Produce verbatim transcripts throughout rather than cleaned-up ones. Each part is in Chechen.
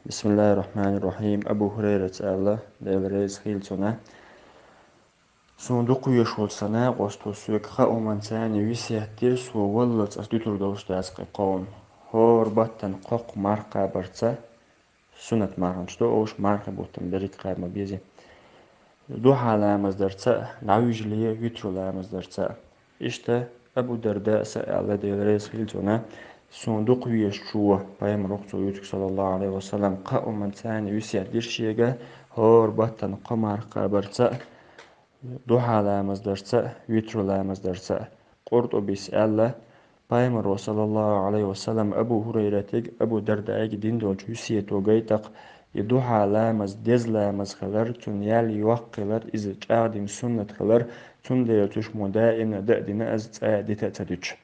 بسم الله الرحمن الرحيم. Абу Хурайрас аьлла, Дела реза хийла цунна: «Суна дукха везаш волча са накъосто соьга кхаъ хӀуманца весет дир, со валлалц ас дуьтур долуш дац кхин кхо хӀума. ХӀора баттана кхоккха марха кхабарца, суннат марханаш ду уьш, мархий бутт-м берриг кхаба ма безий. Духьа ламаз дарца а, дӀавижале витру ламаз дарца а». Иштта Абу Дардас а аьлла, Дела реза хийла цунна: «Суна дукха везачо, пайхамар ву-кх цо вуьйцург, саллаллаху Ӏалайхи ва саллам, кхаъ хӀуманца весет дир шега, хӀора баттана кхо марха кхабарца а, духьа ламаз дарца а, витру ламаз дарца а». Къуртубис аьлла: «Пайхамаро, саллаллаху Ӏалайхи ва саллам, Абу Хурайратига, Абу Дардаига дина долчу весето гайта-кх, и духьа ламаз деза ламаз хилар, цунна ял йоккха хилар, иза чӀагӀдина суннат хилар, цундела цу шуьга даимна даа а дина, аз цӀа а дита а ца дуьтуш».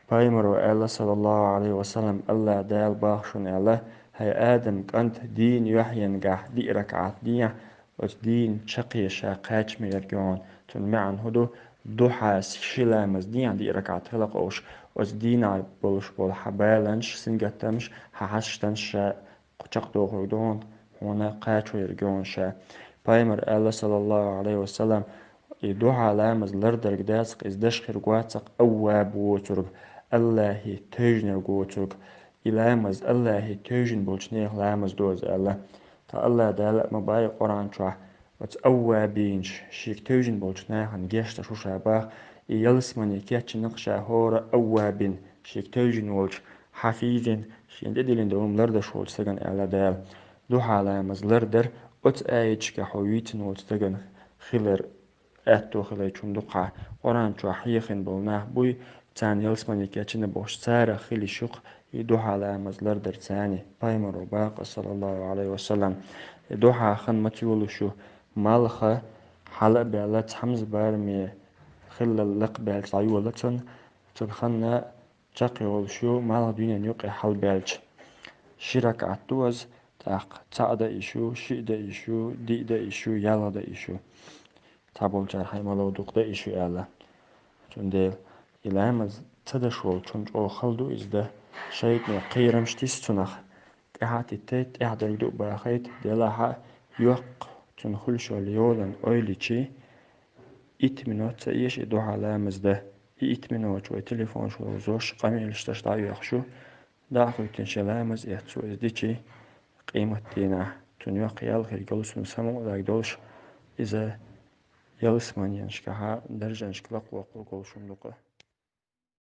Пайхамаро аьлла, саллаллаху Ӏалайхи ва саллам: «АллахӀ Дала боху шуна, — аьлла, — хӀай Адам кӀант, дийнан юьхьенгахь диъ ракаӀат дехьа, оцу дийнан чаккхе ша кхачаме ерг ю хьуна». Цуьнан маьӀна хӀун ду? Духьа ши ламаз дехьа диъ ракаӀат хила-кх уьш, оцу дийнахь болуш болу хьан баланаш, сингаттамаш, хьан хьаштанаш ша чекхдохург ду хьуна, хьуна кхачо ерг ю хьуна ша. Пайхамар аьлла, саллаллаху Ӏалайхи ва саллам: «И духьа ламаз лардарг дац-кх, иза даш хир вац-кх авваб воцург, АллахӀе тевжинарг воцург. И ламаз АллахӀе тевжина болчу нехан ламаз ду иза», — аьлла. Ткъа АллахӀ Дала а ма боху Къуръан чохь: «Оцу аввабинаш, шега тевжина болчу нахана гечдар шу ша», — боху, и ялсамане кечйина-кх ша хӀора аввабин, шега тевжина волчу, хьафизин, шена тӀедиллина долу хӀума лардеш волчу стагана, аьлла Дала. Духьа ламаз лардар оцу аяташкахь хьо вийцина волчу стагана хилар аьтто хилийта хӀума ду-кх. Къуръан чохь хьехийна болу нах буй, царна ялсамане кечйина бохуш, царах хила йиш ю-кх и духьа ламаз лардар царна. Пайхамаро боху-кх, саллаллаху Ӏалайхи ва саллам: «И духьа хан маца йолуш ю? Малх хьала а баьлла, цхьамза бараме хиллал лакхабаьлча дӀайола цунна, цунна хан чекхйолуш ю, малх дуьненан юккъе хьалабаьлча. Ши ракаӀат ду иза, тӀаккха цхьаъ дан йиш ю, шиъ дан йиш ю, диъ дан йиш ю, ялх дан йиш ю. Цхьаболчара хьайн малав дукха дан йиш ю», — аьлла. Цундела и ламаз ца деш волчун чӀогӀа хала ду иза дан, шайтӀано кхерамаш тиса цунах. ТӀаьхьа а титтайта, тӀаьхьа дерг ду а бахийта, делахь а, йоккха цунна хуьлуш йолу йолана ойла йича, итт минот ца эша и духьа ламаз дан. И итт миноташ вай телефонаш ловзош, къамелаш деш дӀа а оьхуш ю. ДӀа а хӀоьттина шен ламаз эцна цо иза дича, къематдийнахь цунна йоккха ял хир йолуш, цунна самукъадерг долуш, иза ялсаманенашкахь даржанашка лакхавоккхург волуш хӀума ду-кх.